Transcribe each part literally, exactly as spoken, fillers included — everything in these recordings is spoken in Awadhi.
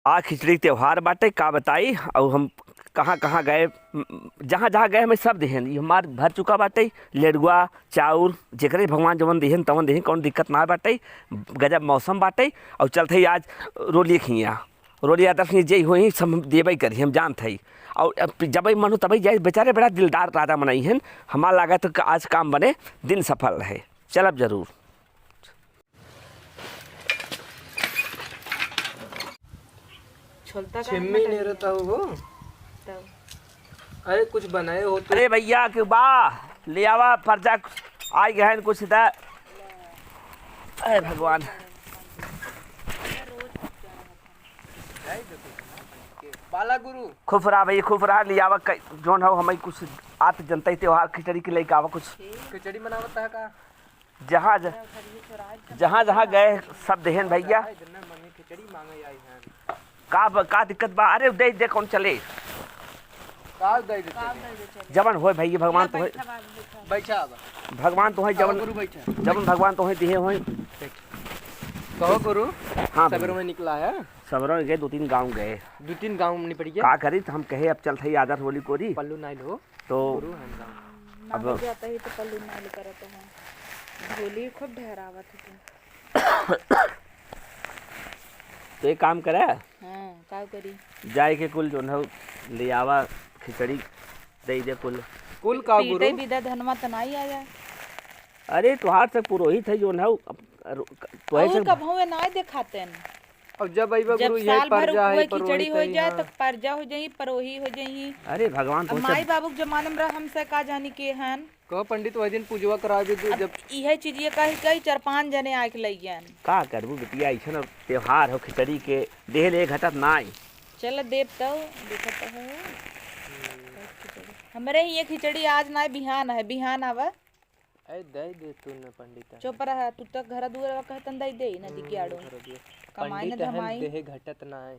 आ खिचड़ी त्योहार बाटे, का बताई, अउ हम कहाँ कहाँ गए, जहाँ जहाँ गए हमें सब दिहन। ई हमार भर चुका बाटे, लेड़ुआ, चाउर, जेकरे भगवान जवन दिहन तवन दिहन, कौन दिक्कत ना बाटे। गजब मौसम बाटे, अउ चलत हई आज रोलिए खिया, रोलिए आदर्श खिया जे होई सब हम देबे करी, हम जानत हई। अउ अब जब मन हो तबे जाए, बेचारे बड़ा दिलदार राजा मनई हन, हमार लागत आज काम बने, दिन सफल रहे, चलब जरूर। छोलता का छिम्मी नहीं रहता हो। तब। अरे कुछ बनाए हो तो। अरे भैया के बा, ले आवा पर्चा, आई गए हैं कुछ इधर। अरे भगवान। बाला गुरु। खुश रहा भाई, खुश रहा, ले आवा क-, जोन हो हमें कुछ आत जनता त्योहार खिचड़ी के लेके आवा कुछ। खिचड़ी बनावत है का? जहाँ ज-, जहाँ जहाँ गए सब देहन भैया। का ब-, का दिक्कत बा? अरे दे दे कौन चले। का दे दे चले? जवन होए भैया, भगवान तो है। बैठा बाबू, बैठा। बैठा अब। भगवान तो है आओ जवन, गुरु बैठा। जवन भगवान तो है दिए होए। कहो गुरु। हाँ सवेरे भैया। में निकला है। सवेरे गए, दो तीन गाँव गए। दो तीन गाँव निपट गया। का करी तो हम कहे अब चलत हई आदर होली कोरी। पल्लू नाइल हो। तो गुरु हम गाँव। ना अब हो जाता ही तो पल्लू नाइल करत हो। होली खूब ढहरावत है तू। तो एक काम करे। हाँ, का करी? जाए के कुल जोन हो ले आवा खिचड़ी दे दे कुल। कुल का पीटे गुरु? बिदा धनवा त नाई आया। अरे तोहार से पुरोहित है जोन हो, अब रो-, तोहे और से कबहुँ नाई देखाते न। अब जब अइबा जब गुरु, यही साल भर परजा है, उपुए खिचड़ी परोही हो कहीं, जाए हाँ। तो परजा हो जाई, परोही हो जाई। अरे भगवान अब तो माई सब बाबू के जमाने में रह, हमसे का जानी के हन। कहो पंडित, वही दिन पूजवा करावे दे, अब जब इहे चीज ये कही, कही चार पाँच जने आके लइयन। का करबू बिटिया, ऐसन त्योहार हो खिचड़ी के, देह ले घटत नाई। चल देव तो, देखत हो। हमरे ही ये खिचड़ी आज नाई, बिहान है, बिहान आवा। अरे दे दे तू न पंडित। चुप रहा, तू तक घर दुआर कहतन दे दे, नदी के आड़ो। घर दुआर। कमाई न पंडित हन, धमाई। देह घटत ना है।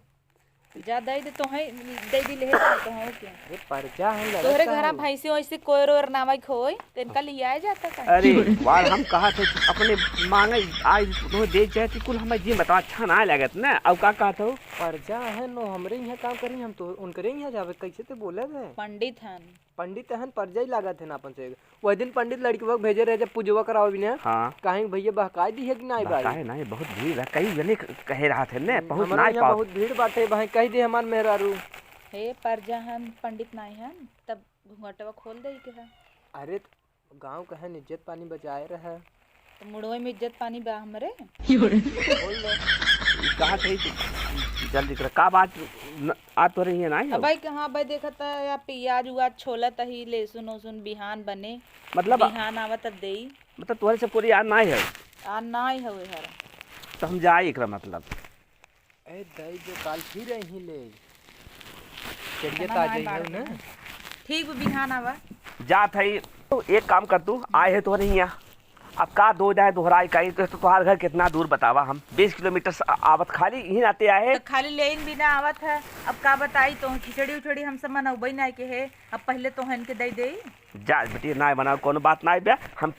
जा दे दे, तोहे दे दी, लेहे तो हो के। ये परजा हम लड़त तोहरे घरा काहे? भैंसी वैसी कोयर ओर नावई खोई, तो इनका लियाए जाता का? अरे, बार हम कहा थे, अपने मांगे आज तुम्हें दे जाए कि कुल हमें जी बताओ, अच्छा ना लगत ना, अब का कहत हो? परजा है नो, हमरे यहाँ काम करी, हम तो उनकरे यहाँ जावे, कैसे ते बोले थे? पंडित हन। पंडित हन, परजा ही लागत है ना अपन से। वह दिन पंडित लड़कवा के भेजे रहे जब पूजवा करावे बिना। हाँ। काहे भैया बहकाई दी है कि नाई बाई? बहकाए नाई, बहुत भीड़ है, कई जने क-, कहे रहा थे ने, हम्म, पहुँच हमारे नाई यहाँ पाओ। बहुत भीड़ बाटे, भाई कह दे हमार मेहरारू। हे परजा हन, पंडित नाई हन, तब घुंघटवा खोल दे के है। अरे त गाँव का है, इज्जत पानी बचाए रहे। तो मुड़वे में इज्जत पानी बा हमरे। बोल दे। कहा थे कि जल्दी कर, का बात न, आ तो रही है ना अब? भाई कहाँ भाई देखत है या प्याज उआज छोलत ही, लहसुन उसुन बिहान बने। मतलब बिहान आवा तब देई। मतलब तोहरे सब कोई यार ना है? आ ना ही हवे हर। तो हम जाए एकरा मतलब। ए दाई जो काल फिर यहीं ले। चलिए खाना ता नाय जाइए बाड़ ना। देना। ठीक बा, बिहान आवा। जात है। तो एक काम कर तू, आए है तोहरे हियाँ। अब का दो जाए दोहराई का, तो तोहार घर कितना दूर बतावा हम? बीस किलोमीटर से आ-, आवत खाली यहीं आते आए। तो खाली लेइन बिना आवत है। अब का बताई तो खिचड़ी उचड़ी हम सब मनौबई ना के है। अब पहले तो हन के दे दे। जा बेटी, ना बनाओ, कोनो बात ना बे। हम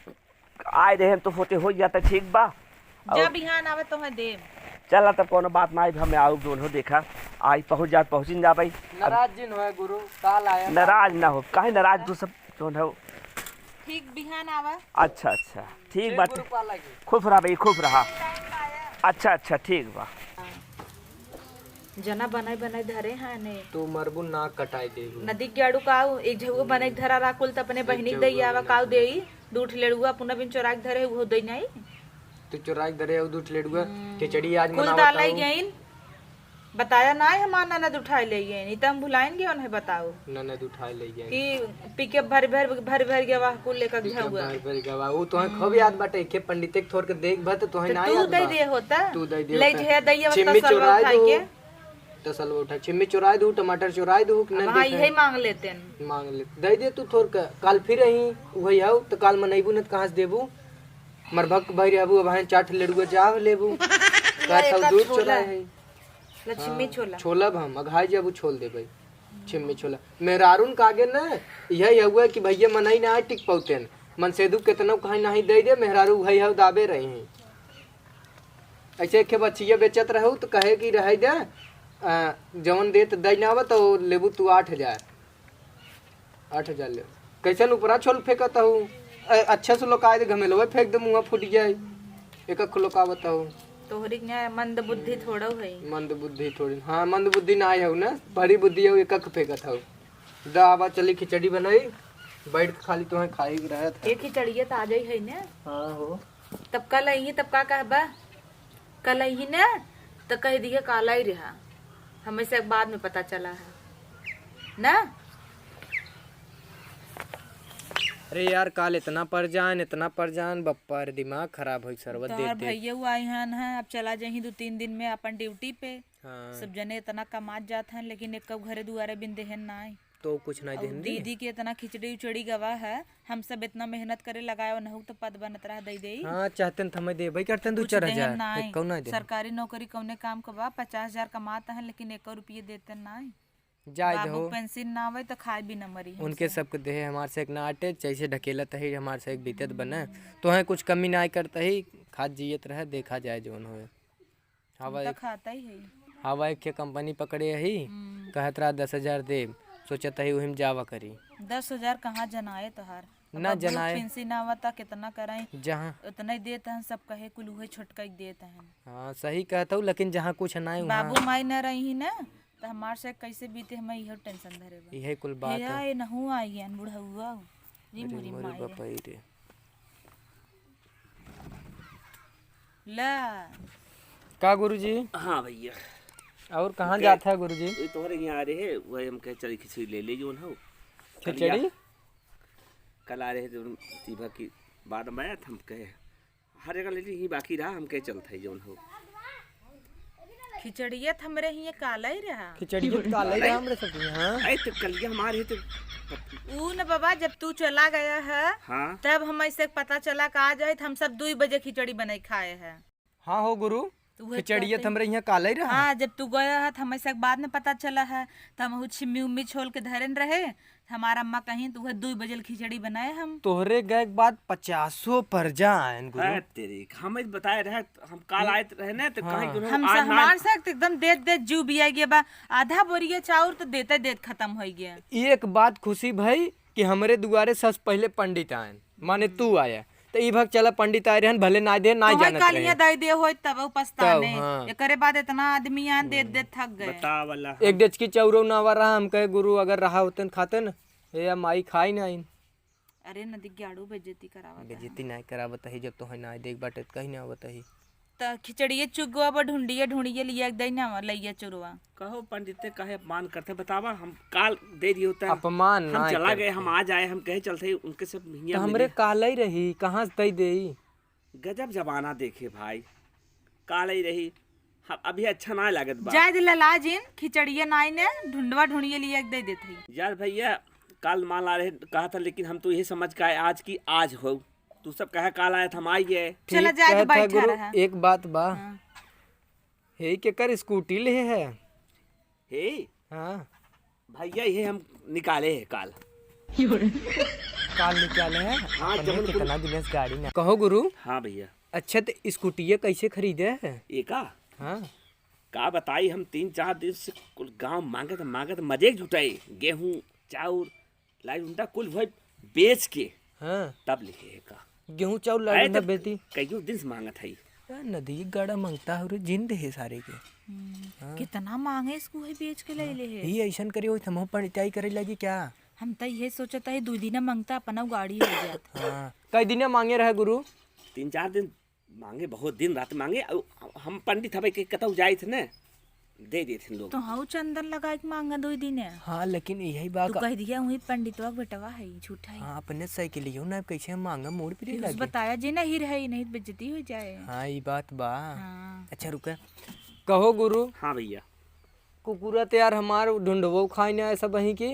आए रहे तो होते हो जाता, ठीक बा। जा और बिहान आवे तोहे देब। चला तब कोनो बात ना, हमें आऊ जोन हो देखा, आई पहुँच जात, पहुँचिन जा भाई। नाराज जिन होए गुरु, काल आया। नाराज ना हो, काहे नाराज तू सब जोन हो। ठीक बिहान आवा। अच्छा, अच्छा, ठीक ठीक बात। गुरु पाला की। खुश रहा भाई, खुश रहा। अच्छा, अच्छा, ठीक बा। जना बनाई बनाई धरे हैं ने। तू मरबू नाक कटाई देबू। नदी के आड़ू काऊ, एक झगुआ बनाई धरा राखुल त अपने एक बहिनी के झगुआ दई आवा बनाई काऊ धरा। देई। दू ठे लेड़ुआ अपना बिन चोराई के धरे, उहो दई नाई। तू चोराई के धरे, उ दू ठे लेड़ुआ हम्म। खिचड़ी आज कुल मनावत ताल लई हऊ। गइन। बताया नाई हमार ननद उठाई लई गइन। ई त हम भुलाइन गए उन्हें बताओ। ननद उठाई लई गइन। कि पिके भर भर, भर भर गवा कुल लेकर पिके झगुआ। भर भर गवा। उ तोहे खूब याद बाटे, के पंडित के थोर के देख भर त तोहे तो ना तू याद दे बा। दे होता। तू दे दे ले होता। जे दई अब छिम्मी तसलवा चोराई उठाई दू। के। तसलवा उठा, छिम्मी चोराई दू, टमाटर चोराई दू, कि अब नहीं हाँ, देखे? इहे मांग लेते हैं। मांग ले, दे दे तू थोर का। काल फिर अही, उहे आऊ, त काल मनैबू न त कहाँ से देबू? मरभक भरी रहबू, अब हैं चार ठे लेड़ुआ जा लेबू। का या था एकर दूध छोला। चोराए है? लक्ष्मी हाँ, छोला। छोला अब हम, अघाई जाबू छोल देबै। छिम्मी छोला। मेहरारून का आगे न, यही हुआ कि भैया मनई ना टिक पौते न। मनसेदू केतनो कहीं नहीं दे दे, मेहरारू उहे हऊ दाबे रही हैं। ऐसे एक बच्चिया बेचत रहू त कहे कि रहे दे, आ, जवन देत दई ना आवत, तो लेबू तू आठ हजार। आठ हजार ले। कैसन ऊपरा छोल फेंकत हऊ? ए, अच्छा से लोकाए दे, घमेलवे फेंक दे, मुँह फूट जाए। एक अख लोकावत हऊ। तोहरी के यहाँ मंद बुद्धि थोड़ो है। मंद बुद्धि थोड़ी, हाँ, मंद बुद्धि ना आए हऊ ना, बड़ी बुद्धि हऊ, एक अख फेंकत हऊ। द आवा चली खिचड़ी बनाई, बैठ के खाली तोहे खाई के रहत है। ये खिचड़िया ताजा ही है ना? हाँ हो। तब कल आई, तब का कहबा? कल अइही न, त कह दिहे काला ही रहा, हमें से बाद में पता चला है ना। अरे यार, काल इतना परजान, इतना परजान, बप्पा रे, दिमाग खराब होई सरवा तोहर देख देख। भैया आई हन है, अब चला जाही दो तीन दिन में अपन ड्यूटी पे। हाँ। सब जने इतना कमात जात हन, लेकिन एक घरे दुआरे बिन देहन ना आई। तो कुछ नहीं और देहन रे। दीदी के इतना खिचड़ी उचड़ी गवा है, हम सब इतना मेहनत करे लगाए, नहु तो पद बनत रहा, दे दे। हाँ, चाहते न तो हमें देबे करते न दो कुछ चार देहन हजार, ना आई। कौन नहीं देहन? सरकारी नौकरी कौने काम का बा? पचास हजार कमाता है, लेकिन एको रुपये देते ना आई। जाए बाबू दहो। पेंशन ना आवे तो खाए भी न मरी उनके हमसे। सबके देहे हमार से एक ना अटे, जैसे ढकेलत ही हमार से एक बीतत बने। तो हैं कुछ कमी ना करता ही, खात जियत रहे, देखा जाए जौन होए। हवा हम तो एक खाता ही है। हवा एक के कंपनी पकड़े ही, हम्म। कहत रहा दस हजार देब, सोचत ही वही में जावा करी। दस हजार कहाँ जनाए तोहार? ना अब जनाए। पेंशन आवता, कितना कराई? जहाँ उतना ही देत हन, सब कहे कुल उहे छोटका ही देत हन। हाँ, सही कहत हूँ, लेकिन जहाँ कुछ ना है, वहाँ बाबू माई न रही ना, तो हमार से कैसे बीते, हमें इहो टेंशन धरे बा। इहे कुल बात हे है। आए नहु आई हन बुढ़ौआ। जी अरे मोरी मोरे माई रे। बापा रे। ला। का गुरुजी? हाँ भैया। और कहाँ ओके। जात है गुरुजी? वही तोहरे यहाँ आ रहे हैं, वही हम कहे चली खिचड़ी ले ले जौन हो। खिचड़ी? कलिया। कल आ रहे थे तीभा की बाद में आया था, हम कहे हर जगह ले ली, यहीं बाकी रहा, हम कहे चलत है जौन हो। खिचड़िया त हमरे हिये काला ही रहा। खिचड़िया त काला ही रहा हमरे सब हिये, हाँ। अरे तो कलिया हमारे ही तो ऊ न बाबा, जब तू चला गया है, हाँ। तब हम ऐसे पता चला का आ जाए, तो हम सब दुई बजे खिचड़ी बनाई खाए है। हाँ हो गुरु, तो उहे खिचड़िया त कहते हमरे हिये काला ही रहा। हाँ, जब तू गया है, तो हम ऐसे बाद में पता चला है, तो हम ऊ छिम्मी उम्मी छोल के धरेन रहे, हमार अम्मा कहीं तो उहे दुई बजे ल खिचड़ी बनाए हम। तोहरे गए के बाद पचासो परजा आयन गुरु। अरे तेरी, हम ही बताए रहे, हम काल आए रहे ना, तो हाँ। कहीं गुरु हम आज से, ना हमार से एकदम देत देत जीव बिया गया बा। आधा बोरिया चाउर तो देते देत खत्म हो गया। एक बात खुशी भई कि हमरे दुआरे सबसे पहले पंडित आयन, माने तू आया। तो ई भग चला पंडित आए रहन, भले ना दे, ना तो वही जानत रहे। कलिया दे दे होई तब ऊ पछताने। तब, हाँ। एकरे बाद इतना आदमी आन देत देत थक गए। बतावला हम। एक डेचकी चाउरो ना आवा रहा, हम कहे गुरु अगर रहा होतन खातन, ए, या माई खाई ना आइन। अरे नदी ग्याड़ू बेइज्जती करावत है। बेइज्जती नाय करावत ही, जब तोहे नाय देख बाटे त कहीं ना आवत ही। त खिचड़िए चुगवा बा, ढूंढिए ढूंढिए लिया दे ना लइया चुरवा। कहो पंडित ते काहे अपमान करते बतावा, हम काल दे दिए होता है। अपमान हम नाय चला गए, करते। हम आ जाए, हम कहे चलते ही उनके सब हियाँ तो हमरे मिले। काले रही, कहाँ से दे देई? गजब जमाना देखे भाई, काले रही, हम अभी अच्छा ना लागत बा। जाए दे लला जिन, खिचड़िया नाई ने, ढूंढवा ढूंढिए लिया दे देत ही। यार भैया, काल माल आ रहे कहा था, लेकिन हम तो यही समझ के आए आज की आज हो। तू सब कहे काल आया था, हम आई गए। चला ठीक जाए के कहत है बैठा गुरु, रहा। एक बात बा। हाँ। हे केकर स्कूटी ले है? हे? हाँ। भैया, ये हम निकाले है काल। काल निकाले है? हाँ, अपने जवन कुल कितना दिन से गाड़ी ना। कहो गुरु। हाँ भैया। अच्छा, तो स्कूटिया कैसे खरीदे है? एका? हाँ। का बताई, हम तीन चार दिन से कुल गांव मांगत मांगत मजे के जुटाई, गेहूं, चाउर, लाई उंडा कुल भाई बेच के हाँ। तब लिहे है का। गेहूं चाउर लाई अरे उंडा तो बेचती। कईयों दिन से मांगत है। यार, नदी गाड़ा मांगता हो रे, जिन दे है सारे के। हम्म, हाँ। कितना मांगे इसको है, बेच के ले ले है। ही ऐसन करे हो, हम पंडिताई करे लगी क्या? हम तो ये सोचता है, दो दिन मांगता, अपना गाड़ी हो जात। हाँ, कई दिन मांगे रहे गुरु? तीन चार दिन मांगे, बहुत दिन रात मांगे। अउ हम पंडित हवे के कतौ जाइत न, दे देथिन लोग। तो हऊ चंदन लगाए के मांगा दो दिन है। हाँ, लेकिन यही बात तू का कह दिया, वही पंडितवा के बेटवा है, झूठा है। हाँ, अपने साइकिलियो ना, कैसे मांगा, मोड़ पे फिर उस लगे। बताया जे नहीं रहे, नहीं तो बेइज्जती हो जाए। हाँ, ये बात बा। हाँ। अच्छा, रुका। कहो गुरु। हाँ भैया। कुकुरा तो यार हमार ढूंढवो खाए ना, ऐसा बही की।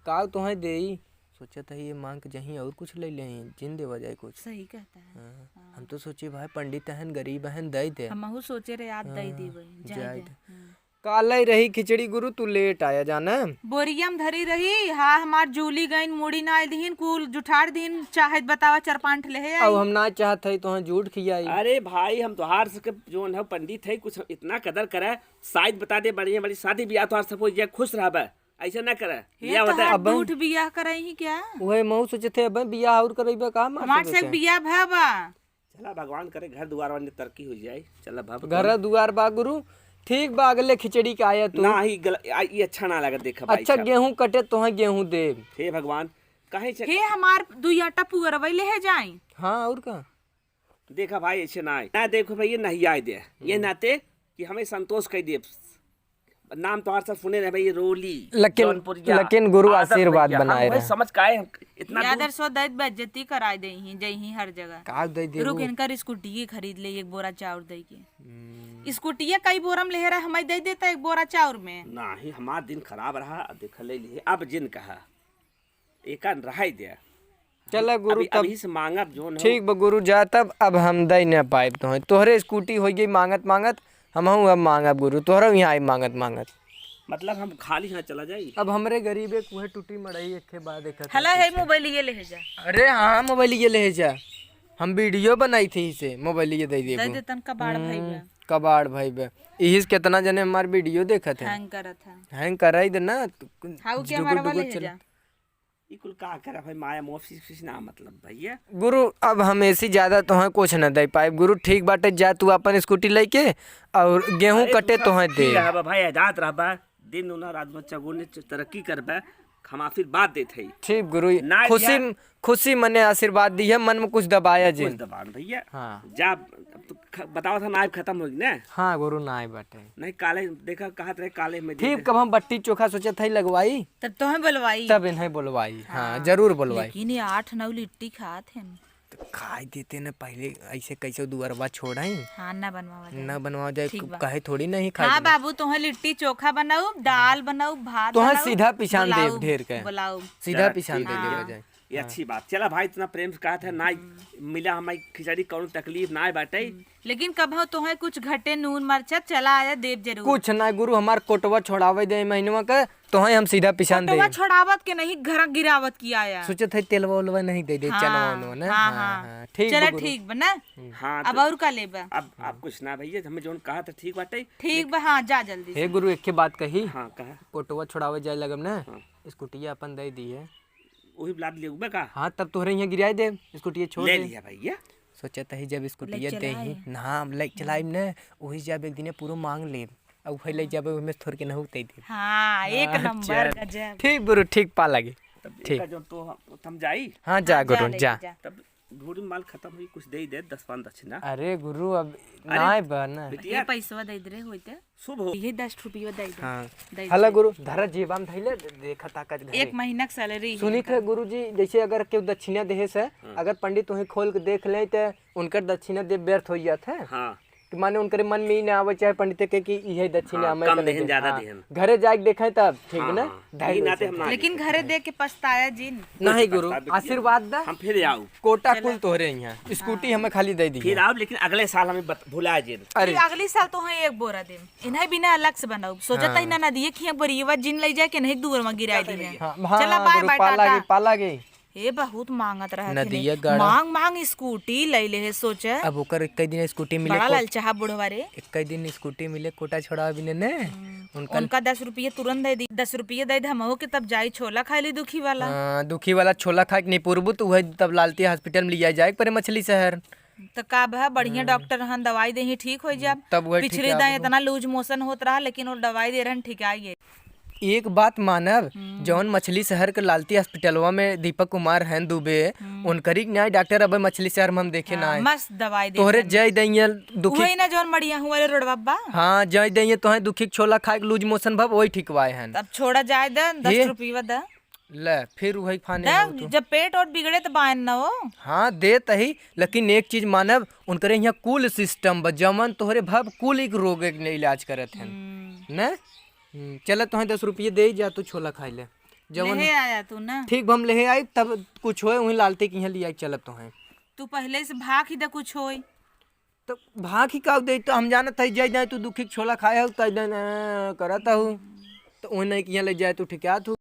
का तोहे देई? सोचत है ये मांग के जहीं और कुछ ले लें, जिन देवा जाए कुछ। सही कहता है। हाँ, हाँ। हम तो सोचे भाई पंडित हन, गरीब हन, दे दे। हमहू सोचे रहे, आज दे हाँ, देवे, जाए जाए दे। दे। हम्म। काले रही खिचड़ी गुरु, तू लेट आया जाना। बोरिया में धरी रही, हाँ, हमार जूली गइन, मुड़ी ना आइल दिहिन, कुल जुठार दिहिन, चाहे बतावा चार पाँच ठे लेहे आई। अब हम ना चाहत हई तोहे जूठ खियाई। अरे भाई, हम तोहार सबके जौन है पंडित है, कुछ इतना कदर करे, साइत बता दे, बढ़िया बड़ी शादी बियाह तोहार सब हो जाए, खुश रहबे, ऐसे ना करे। हे बियाह होता है। तोहार अब जूठ बियाह करई ही क्या? उहे महू सोचे थे, अब बियाह और करइबे का मार हमार सबके? से बियाह भा बा। चला भगवान करे घर दुआर वाले तरक्की हो जाए। चला भा घर दुआर बा गुरु, ठीक बा, अगले खिचड़ी के आया तू। ना ही गल-, आ, ये अच्छा ना लगा, देखा भाई अच्छा साहब। गेहूं कटे तोहे गेहूं देब। हे भगवान, काहे से हे हमार दुई आटा पुअरवै लेहे जाई। हाँ, और का? देखा भाई, ऐसे ना आए। ना देखो भाई, ये नहीं आए दे। ये हम्म। नाते कि हमें संतोष कह दे। नाम तोहार सब सुने रहे भाई, ये रोली, लेकिन, जौनपुरिया, लेकिन गुरु आदत आशीर्वाद भैया। बनाए हम रहे। समझ का है, हम इतना दूर यादर सो दैत बेइज्जती कराए दे ही, जय ही हर जगह। का दे दे रुक, वो? इनकर स्कूटी खरीद ले, एक बोरा चाउर दे के। हम्म। स्कूटिया कई बोरा में लेहे रहे, हमें दे देता एक बोरा चाउर में। नाही, हमार दिन खराब रहा, देख ले लिए। अब जिन कहा, एका रहाई दे। चला गुरु, अभी, तब अभी से मांगब जोन हो। ठीक बा गुरु, जा तब, अब हम दे न पाइब तोहे। तोहरे स्कूटी हो गई मांगत मांगत, हमहू अब मांगब गुरु, तोहरा यहाँ आई मांगत मांगत। मतलब हम खाली हाथ चला जाई? अब हमरे गरीबे कुहे टूटी मड़ई, एक के बाद एक हला है, मोबाइल ये ले जा। अरे हाँ, मोबाइल ये ले जा, हम वीडियो बनाई थी इसे, मोबाइल ये दे दे देबो। दे तन कबाड़ भाई हम्म, बा। कबाड़ भाई बा। इहिस कितना जने हमार वीडियो देखत है। हैंग करत है। हैंग कराई दे ना, तू हाउ के डुगुर हमारा डुगुर वाले है चल। जा। ई कुल का करे भाई, माया मोह फीस फीस ना मतलब भैया। गुरु, अब हम ऐसी ज्यादा तोहे कुछ न दे पाइब गुरु, ठीक बाटे, जा तू अपन स्कूटी लेके और गेहूं अरे कटे तोहे दे। रहबा भाई, आजाद रहबा, दिन दूना रात दूना चगुने च-, तरक्की करबा, हम आशीर्वाद देत हई। ठीक गुरु, ना खुशी, दिया। खुशी मने आशीर्वाद दी है, मन में कुछ दबाया कुछ जिन। दबान भैया। हाँ। जा, अब तू ख-, बतावा था नाइब खत्म होगी ना? हाँ गुरु, नाइब बाटे। नहीं, काले देखा, कहत रहे काले में दे ठीक, दे। कब हम बट्टी चोखा सोचत हई लगवाई। तब तोहे बोलवाई। तब इन्हें बोलवाई, हाँ, हाँ, जरूर बोलवाई। लेकिन ये आठ नौ लिट्टी खात हैं। तो खाई देते न पहले, ऐसे कैसे दुअरवा छोड़ाई? हाँ, ना बनवावा जाए। ना बनवावा जाए, ठीक बा। कहे थोड़ी नहीं खाई हाँ देना। बाबू, तोहे लिट्टी चोखा बनाऊ, दाल बनाऊ, भात तोहे बनाऊ, सीधा पिसान देब बुलाऊ, ढेर के। बुलाऊ। सीधा चला, पिसान ठीक दे है। देबे जाए। ये हाँ। अच्छी बात। चला भाई, इतना प्रेम से कहा था, ना हम्म। मिला हमारी खिचड़ी, कौनो तकलीफ ना बाटे। हम्म। लेकिन कबहु तोहे कुछ घटे नून मरचा, चला आया देब जरूर। कुछ ना गुरु, हमार कोटवा छोड़ावे दे महीनवा के, तोहे हम सीधा पिसान कोटवा देब। छोड़ावत के नहीं, घर गिरावत की आया। सोचत है तेलवा उलवा नहीं दे दे, हाँ, चनवा उनवा ना। हाँ, हाँ, हाँ। हाँ, ठीक चला बा गुरु। ठीक बा ना। हम्म। हाँ, अब तो और का लेबा? अब, अब कुछ ना भैया, हमें जौन कहा था ठीक बाटे। ठीक बा, हाँ, जा जल्दी हे से। गुरु, एक के बात कही। हाँ, कहा। कोटवा छोड़ावे जाए लगब ना, हाँ। स्कूटिया अपन दे दी है। वही लाद लेबे का? हाँ, तब तोहरे यहाँ गिराए देब, स्कूटिया छोड़ ले दे। लिया भैया। सोचत ही जब स्कूटिया लेके दे ही, चलाए। ना, हम लेके चलाइब ना, वही जब एक दिने पूरा मांग लेब, और वही ले जाबे, ओमे से थोड़ के नहू दे देब। हाँ, एक हाँ, नंबर, चल। गजब। ठीक गुरु, ठीक पा लगे। तब ठीक। एका जो तो हम, तो हम जाई? हाँ, जा हाँ, जा गुरु, लेके जा। जा। तब ढूंढी माल खत्म हुई, कुछ दे दे, दस पाँच दक्षिणा। अरे गुरु, अब अरे, नाय बा ना। बिटिया। ये पैसवा दे दे रहे होते। शुभ हो। ये दस रुपया दे दे। हाँ। दे हला दे। गुरु, धरा जेबा में धइले, दे-, देखा ताकत घरे। एक महीना के सैलरी ही सुनित है इनका। गुरु जी, जैसे अगर केहू दक्षिणा देहे से, हाँ। अगर पंडित उन्हें खोल के देख ले, तो उनकर दक्षिणा दे व्यर्थ हो जात है। हाँ। कि माने उनकरे मन में ही ना आवे, चाहे पंडित के कि इहे दक्षिणा हाँ, हमें कम कम देहन, देते। ज्यादा हाँ। देहन। घरे जाके देखे तब, ठीक हाँ, ना? हाँ। धैर्य ई नाते से। हम ना लेकिन देते। घरे दे के पछताया जिन। नहीं गुरु, पछतावे की आशीर्वाद दा। हम फिर आऊ। कोटा चला। कुल तोहरे यहाँ। स्कूटी हाँ। हमें खाली दे दी। फिर आऊ, लेकिन अगले साल हमें बत-, भुला जे। अरे। फिर अगली साल तो है एक बोरा दे। इन्हें बिना अलग से बनाऊ। सोचा हाँ। तही ना, ना दिए खिया बोरियवा जिन ले जाके नहीं दूर में गिरा दी है। हाँ, हाँ, चला, हाँ, बाय, गुरु, बाय, पा टाटा। लागे, पा लागे। ए, बहुत मांगत रहे थे नदिया ने। गाड़ा। मांग, मांग स्कूटी ले ले है, सोचे। अब ओकर एक दिन स्कूटी मिले बड़ा को-, ललचाहा बुढ़वा रे। एक दिन स्कूटी मिले कोटा छोड़ा बिने ने। हम्म। उनका उनका दस रुपये तुरंत दे दी, दस रुपये दे दे, हमहू के तब जाई छोला खाई ली दुखी वाला। हाँ, दुखी वाला छोला खाए के नहीं पुरबू, तो वही तब लालती हॉस्पिटल में लिया जाए के परे मछली शहर। तो का भा, बढ़िया हम्म। डॉक्टर हन, दवाई दे ही ठीक हो जाब। तब वही ठीक पिछले है, दाएं अब इतना लूज मोशन होत रहा, लेकिन वो दवाई दे रहन, ठीक आ गए। एक बात मानब, हम्म। जौन मछली शहर के लालती हॉस्पिटलवा में दीपक कुमार हैं दुबे, हम्म। उनकरी के न्याय डॉक्टर अब मछली शहर में हम देखे हाँ, ना आए। मस्त दवाई देत तोहरे हैं। जय दैया दुखी उहे ना जौन मड़िया हुआ रे रोडवा बा। हाँ, जय दैया तोहे दुखी के छोला खाए के लूज मोशन भब वही ठिकवाए हैं। तब छोड़ा जाए दे, दस ये? रुपया दे। ले, फिर वही फाने दे, हो तो। जब पेट और बिगड़े तो बायन ना हो। हाँ, देत ही, लेकिन एक चीज मानब, उनकरे यहाँ कुल सिस्टम बा, जमन तोहरे भब कुल एक रोग के इलाज करत हैं। हम्म। ने? हम्म, चला तोहे दस रुपये दे जा, तू छोला खाई ले। जवन लेहे आया तू ना। ठीक बा, हम लेहे आई, तब कुछ होए, वहीं लालते के यहाँ लिया चलब तोहे। तू पहले से भाग ही दे, कुछ होए। तो भाग ही काउ दे, तो हम जानत है, जाए जाए तू दुखी के छोला खाए हो, तै दिन करत हो, तो ओने के यहाँ ले जाए तू ठिकात हो।